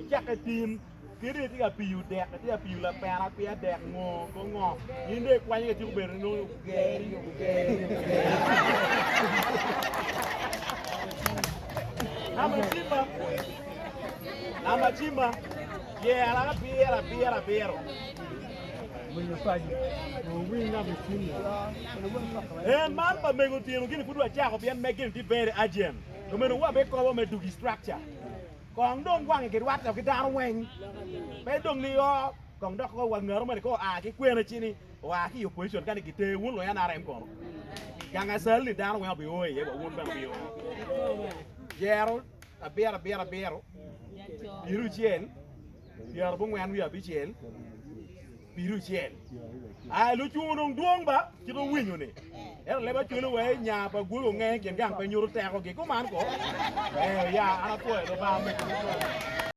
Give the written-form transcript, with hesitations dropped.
Nicakke tin, kadi itye ka piyo dek, itye ka piyo lapena, kwiya dek, ngo, ko ngo, in dong ikwanyo ka ityeko bedo nongo ogeri, ogeri, ogeri. Namba cimma, namba cimma, pyera abiro abiro abiro. En man pa mego tino gini pud wacako pien meg gini tye very urgent. Omeno wa be kobo me dugi structure. Kong dong wange girwatte ki dano weng. Pe dong ni o kong dok ko wa ngaro moni ko oa ki kwene ci ni oa ki i opposition ka ni giter wun luya NRM kono. Gang acal ni dano weng obi o iye wa wun bene obi o. Jero abiro abiro abiro pirucel pyerabongwen wiye abicel pirucel. Ai lucungu dong dwong ba kit owinyo ni. Ento leb acwelo wa i nya pa gwogi onge i kin gang pe nyuto tekogi. Kuman ko? Eh, ya, an apwoyo Lubanga omeddi ki pwoc.